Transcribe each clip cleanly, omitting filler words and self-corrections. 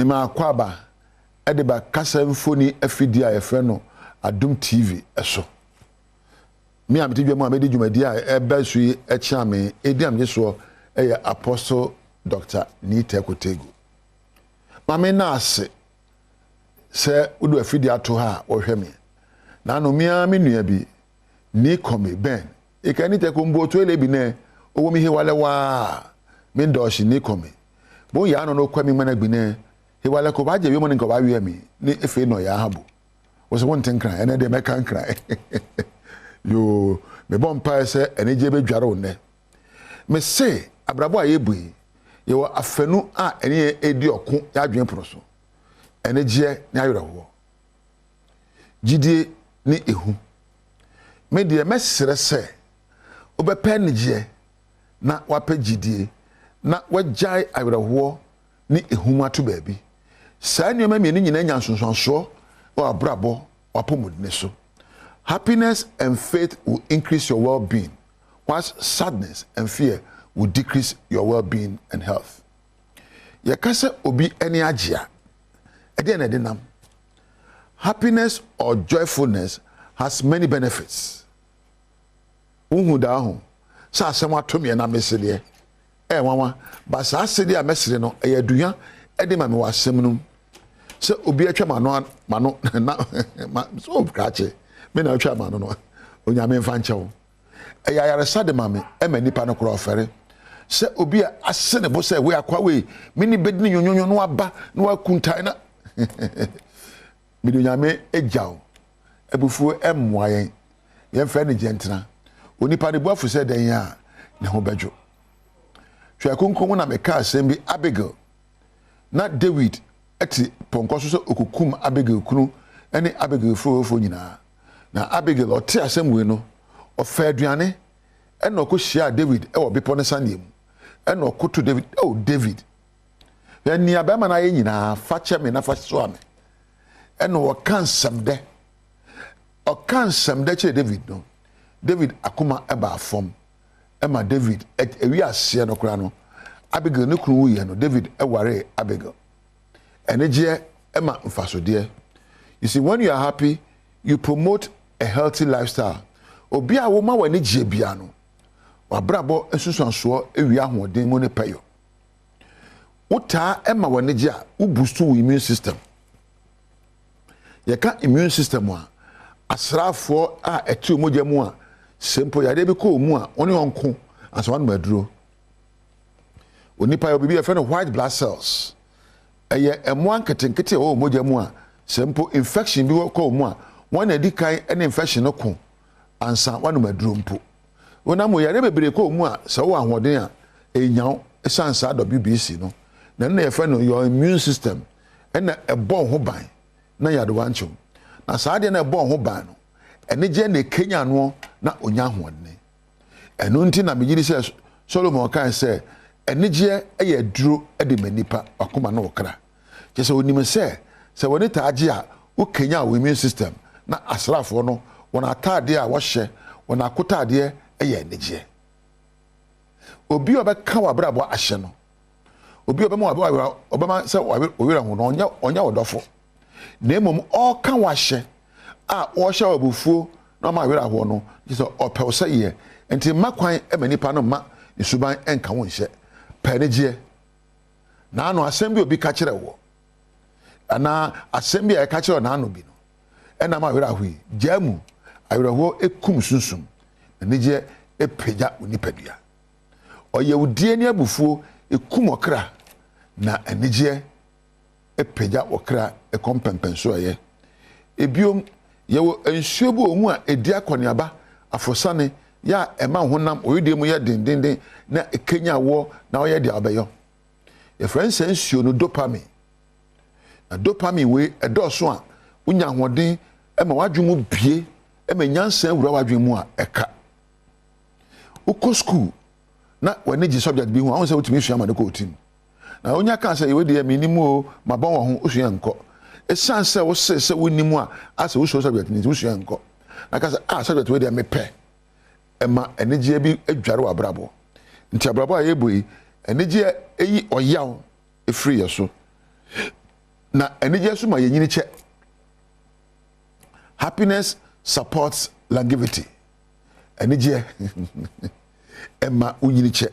Mema akwaaba de ba kasa mfoni afidie a yɛfrɛ no Adom TV so. Me a mete dwa mu a medi dwumadi a ɛba so yi kyea me edin a megye soɔ yɛ Apostle Dr. Nii Teko Tegu. Ma me nna ase sɛ wode afidie ato ha a wɔhwɛ me. Naano me ara me nua bi, Nii Kɔme Ben, eka ni teko mbo otuele bi nɛ owo mi he walɛ waa, me ndɔɔhye Nii Kɔme. Bon yaa nɔ no kɔ mi ŋmɛnɛ gbinɛ, he walɛ ko ba gye wiemu ne nka wa wiɛ mi ne efe nɔ yaa ha bo. Wo se wonte nkran, ɛnɛ deɛ mɛka nkran. Yoo, mebɔ mpaeɛ sɛ anigyeɛ bɛdware wo nnɛ. Mese abrabɔ a yɛbu yi, yɛwɔ afanu a ɛne yɛn redi ɔko yɛn adwene pono so. Anigyeɛ ne awerɛhoɔ. Gyidie ne ehu. Me deɛ mɛsrɛ sɛ wobɛpɛ anigyeɛ na woapɛ gyidie na woagyae awerɛhoɔ ne ehu mu ato baabi. Saa nneɛma mmienu nyinaa nya nsonsoansoɔ wɔ w'abrabɔ, w'apɔmudene so. Happiness and faith will increase your well-being, whilst sadness and fear will decrease your well-being and health. Yɛka sɛ obi ani agye a, ɛdeɛn na ɛde nam? Happiness or joyfulness has many benefits. Wohu daa ho sɛ asɛm ato me na mesereɛ. Ɛyɛ nwanwa, but saa sereɛ a mɛsere no, ɛyɛ aduhwa de ma me wɔ asɛm no mu. Sɛ obi atwa m'ano m'ano na ma so krakye me na atwa m'ano no, Onyame mfa nkyɛ wo. Ɛyɛ ayaresa de ma me, ɛma nipa no koraa ɔfɛre. Sɛ obi a ase ne bo sɛ wei akwa wei, me ne bɛdi ne nyonyonyo na waba na wakuntae na mede Onyame agya wo. Abufuo mmoa yɛn. Yɛmfa anigyeɛ ntena. Onipa ne bo afu sɛ dɛn a, ne ho bɛdwo. Twerɛ Kronkron mu na mekaa asɛm bi, Abigail. Na Dawid te pɔnkɔ so sɛ ɔkɔkum Abigail kunu ne Abigail fiefoɔ nyinaa. Na Abigail ɔtee asɛm wei no, ɔfaa aduane ɛna ɔkɔhyiaa Dawid wɔ bepɔ no saneɛ mu. Ɛna ɔkoto Dawid, Oh David, hwɛ nea bɛrima no ayɛ nyinaa, fa kyɛ me na fa soa me. Ɛna ɔka nsɛmdɛ. Ɔka nsɛmdɛ kyerɛ David no, David akoma baa fam. Ɛma David, ɛwi aseɛ no koraa no, Abigail ne kunu wuiɛ no, David waree Abigail. Anigyeɛ ma mfasodeɛ. You see, when you are happy, you promote a healthy lifestyle. Obi a woma w'ani gyeɛ biara no, w'abrabɔ nsunsuansoɔ wie ahoɔden mu ne pɛyɔ. Wotaa ma w'ani gye a, wo boost wo immune system. Yɛka immune system a, asraafoɔ a ɛte mogya mu a sɛ mpo yareɛ bi kɔ wɔn mu a, wɔne wɔn ko ansa wɔanom aduro. Onipa yɛ biribi yɛfrɛ no white blood cells. Ɛyɛ mmoa nketenkete a ɛwɔ mogya mu a sɛ mpo infection bi kɔ wɔn mu a, wɔn na ɛdi kan ne infection no ko ansa wɔanom aduro mpo. Wonam yareɛ bebree kɔ wɔn mu a sɛ wowɔ ahoɔden a, ɛnya wo ɛsiane saa WBC no. Na ɛno na yɛfrɛ no your immune system ɛna ɛbɔ wo ho ban na nyadewa nkye wo. Na saa adeɛ na ɛbɔ wo ho ban no, anigyeɛ na ɛkanya noɔ na ɔnya ahoɔdene. Ɛno nti na megye di sɛ Solomon kae sɛ anigyeɛ yɛ aduro de ma nipa, wakoma ne wo kra. Kyerɛ sɛ onim sɛ, sɛ w'ani taa gye a, wokanyan wo immune system na asraafoɔ no, wɔn ataadeɛ a wɔhyɛ, wɔn akotaadeɛ yɛ anigyeɛ. Obi a ɔbɛka w'abrabɔ ahyɛ no, obi a ɔbɛma w'awerɛ ɔbɛma sɛ wo werɛ ho no, ɔnyɛ ɔnyɛ ɔdɔfo. Na mmom ɔreka w'ahyɛ a ɔrehyɛ wo abufuo na ɔma werɛ ahoɔ no, kyerɛ sɛ ɔpɛ wo sɛeɛ. Nti mma kwan ma nipa no mma ne suban nka wo nhyɛ. Pɛ anigyeɛ. Naano asɛm bi a obi ka kyerɛ woɔ anaa asɛm bi a yɛka kyerɛ naano bi no, ɛna ama werɛ aho yi. Gyaa mu. Awerɛhoɔ kum sunsum, na anigyeɛ pagya wo nipadua. Ɔyawdie ne abufuo kum ɔkra, na anigyeɛ pagya ɔkra kɔ mpɛnpɛnso a ɛyɛ. Ebiom, yɛwɔ nsuo bi wɔ mu a ɛdi akɔneaba, afosane, yɛ a ɛma wo honam wo wedeɛ mu yɛ dendenden na ɛkanyan woɔ na woyɛ deɛ wobɛyɔ. Yɛfrɛ saa nsuo no dopamine. Na dopamine wei ɛdɔɔso a, wonya ahoɔden ma w'adwene mu bue ma nyansa wura w'adwene mu a ɛka. Wokɔ sukuu na w'ani gye subject bi ho a, wohu sɛ wotumi sua ma no kɔ wo tirim. Na wonya kaa sɛ wei deɛ mennim o, mabɔn wɔ ho, wosua nkɔ. Ɛsiane sɛ wose sɛ wonnim a, asɛ wosuro subject no nti wosua nkɔ. Na ka sɛ ah subject wei deɛ mepɛ. Ɛma anigyeɛ bi dware w'abrabɔ. Nti abrabɔ a yɛbɔ yi, anigyeɛ yi ɔyaw firi yɛ so. Na anigyeɛ nso ma yɛnyini kyɛ. Happiness supports longevity. Anigyeɛ ɛma wonyini kyɛ.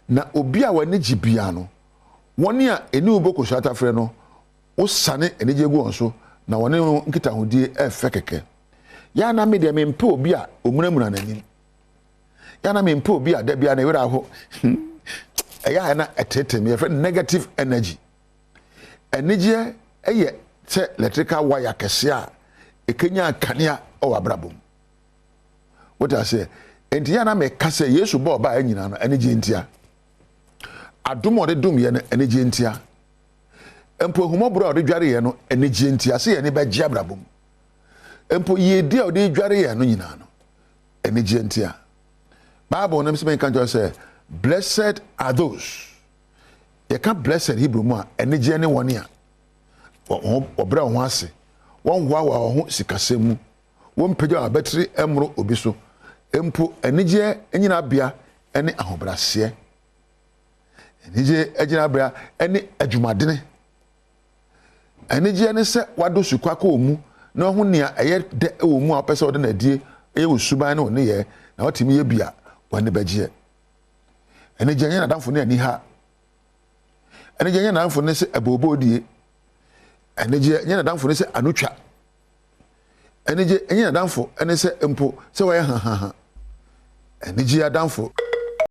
Na obi a w'ani gye biara no, wɔn a ɛni wo bɔ kosua atafrɛ no, wosane anigyeɛ gu wɔn so na wɔne wo nkitahodie ɛfɛ kɛkɛ. Yɛ a na me deɛ mempɛ obi a ɔmunamuna n'anim. Yɛ a na mempɛ obi a da biara ne werɛ aho. Ɛyɛ a na ɛtete me, yɛfrɛ no negative energy. Anigyeɛ yɛ sɛ electrical wire kɛseɛ a ɛkanyan kanea wɔ abrabɔ mu. Wote aseɛ? Enti yɛ a na meka sɛ Yesu bɔɔ ɔbaa nyinaa no anigyeɛ ntia. Adom a ɔde dom yɛ no anigyeɛ ntia. Mpo ahummɔborɔ a ɔde dware yɛ no anigyeɛ ntia sɛ yɛn ani bɛgye abrabɔ mu. Mpo yiedie a ɔde dware yɛn no nyinaa no anigyeɛ ntia. Bible no sɛ menka nkyerɛ sɛ blessed are those Yɛka blessed Hebrew mu a, anigyeɛ ne wɔn a wɔbrɛ wɔn ho ase, wɔnhoahoa wɔn ho sikasɛm mu, wɔmpagya wɔn abatiri mmoro obi so. Mpo anigyeɛ nyinabea ne ahobrɛaseɛ. Anigyeɛ gyinabea ne adwumadene. Anigyeɛ ne sɛ wadɔ sukɔ akɔ wɔn mu na wahu nea ɛyɛ dɛ wɔ mu a wopɛ sɛ wode no adie yɛ wo suban ne wo nneyɛɛ na watumi yɛ bi a w'ani bɛgyeɛ. Anigye nyɛ n'adamfo ne aniha. Anigye nyɛ n'adamfo ne sɛ abooboo die. Anigye nyɛ n'adamfo ne sɛ anotwa. Anigye nyɛ n'adamfo ne sɛ mpo sɛ wɔyɛ hahaha. Anigye adamfo.